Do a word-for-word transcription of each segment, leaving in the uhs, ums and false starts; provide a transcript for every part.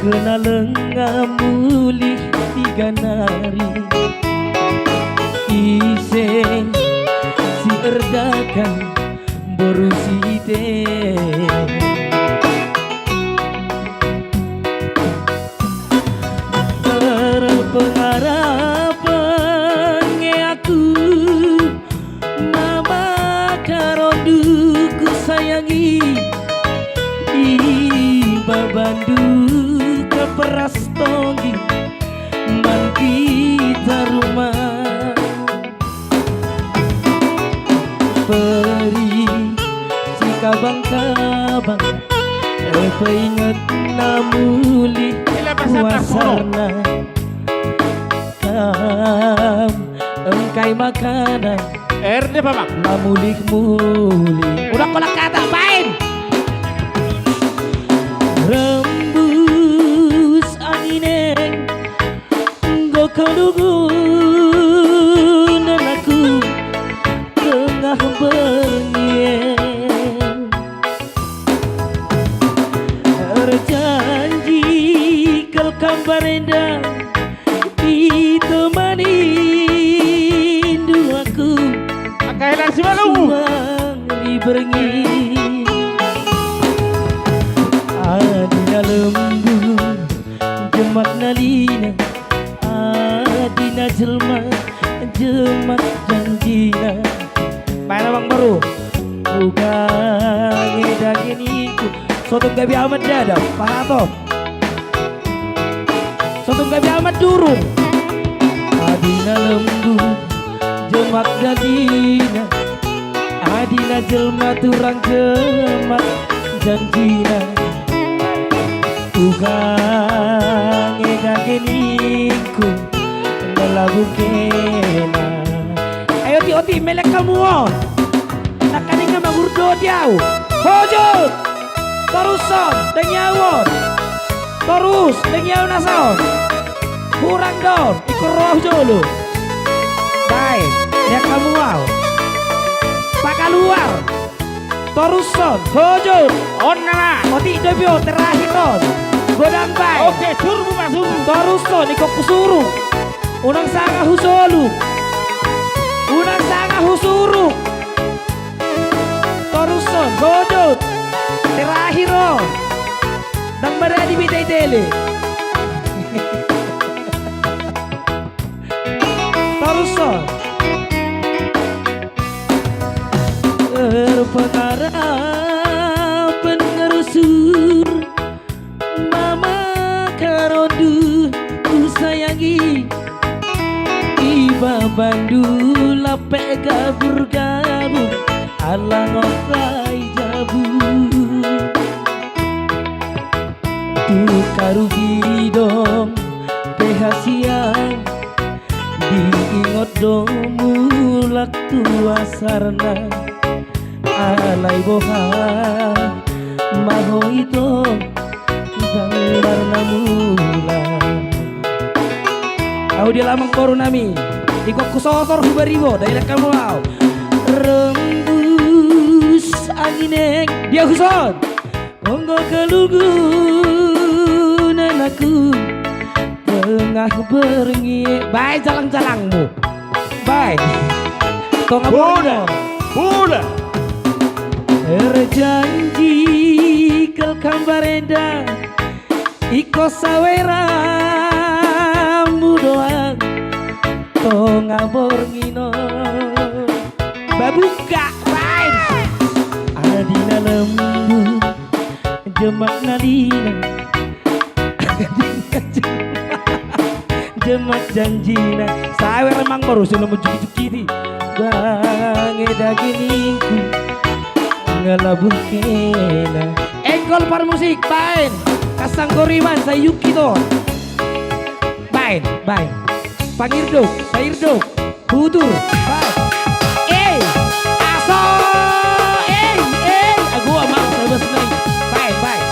Kena lenga mulih tiga nari. Ise si erdakan boru site. Berpengharapan nge aku, mama karondu ku sayangi, iba bandu kaperas tonggi, manggita rumah. Peri si kabang-kabang, eh, peinget na mulih. Sila pasang puasarna. Kam engkai makanan. Er, dia apa, Bang? Na mulih-mulih. Udah kolak kata, main. Rembus angin e, anggo kalungunan aku tengah berngiang. Erjanji kal kambarenda ditemani indu aku. Angka helang si malu. Suang di berngi. Adi na lembu, jemak na lina, adi na jelma, jemak janjina. Main abang baru. Uga nge dage ningku. Sotung gabe amat dada, pahato. Sotung gabe amat durung. Adi na lembu, jemak dagina. Adi na jelma turang jemak janjina. Uga nge dage ningku, na labu kena. Ayo ti oti melek hamu on. Nangkaning na mangurdoti au. Hojut. Toruson, dengi au on. Torus, dengi au na son. Hurang do on, ingkon ro au jolo. Baen, melek hamu au. Pakaluar. Toruson, hojut. On nama. Otik do be on, terakhir on. Godang baen. Oke, surbu ma surbu. Toruson, ingkon husuruk. Unang sanga husoluk. Unang sanga husuruk. Toruson, hojut. Terakhir on. Ndang maradi be taitele. Toruson. Berpengharapan ngerusur, mama karondu ku sayangi, iba bandu lape gabur-gabur, ala ngohai jabu. Tu karugi dong pe hasian, diingot do mulak tu asarna. Alai boha ma ho ito, ndang marnamula. Au dia lamang boru nami, ingkon husotor hubaribo, dai lekka mo au. Rembus angin e, dia huson. Anggo kalungunan aku tengah berngiang. Baen jalang-jalangmu. Baen. Tonga bola. Bola. Erjanji kal kambarenda, ingkon saweranmu doang. Tonga borngin on. Babungka, baen. Adi na lembu, jemak na lina. Jemak janjina. Sawer amang boru, solo mo juki-juki di. Bange dagingku, ngalabuh kena. Engkol parmusik, baen. Kasang goriman, sai yuki to. Baen, baen. Pangirdok, pairdok. Butur. Baen. Eh, aso. Eh, eh. Ago amang, saya bas nai. Baen, baen.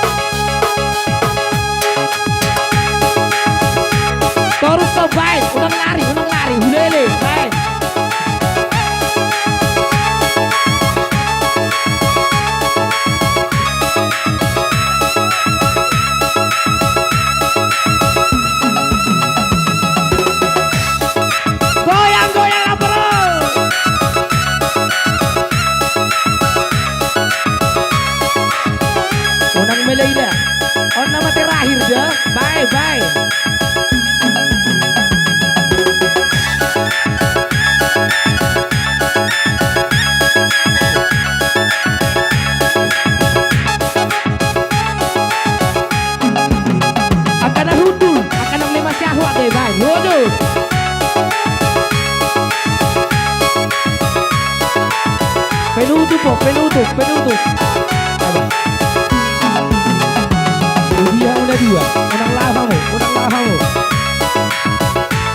Torus to, baen. Unang lari, unang lari. Hulele, baen. Akhir dah, bye, bye. Angka na hundul, angka na lima siahu ate, bye. Waduh. Penutup, po, penutup, penutup. Ada. Dia una dua, unang laho hamu, unang laho hamu.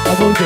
Apa itu?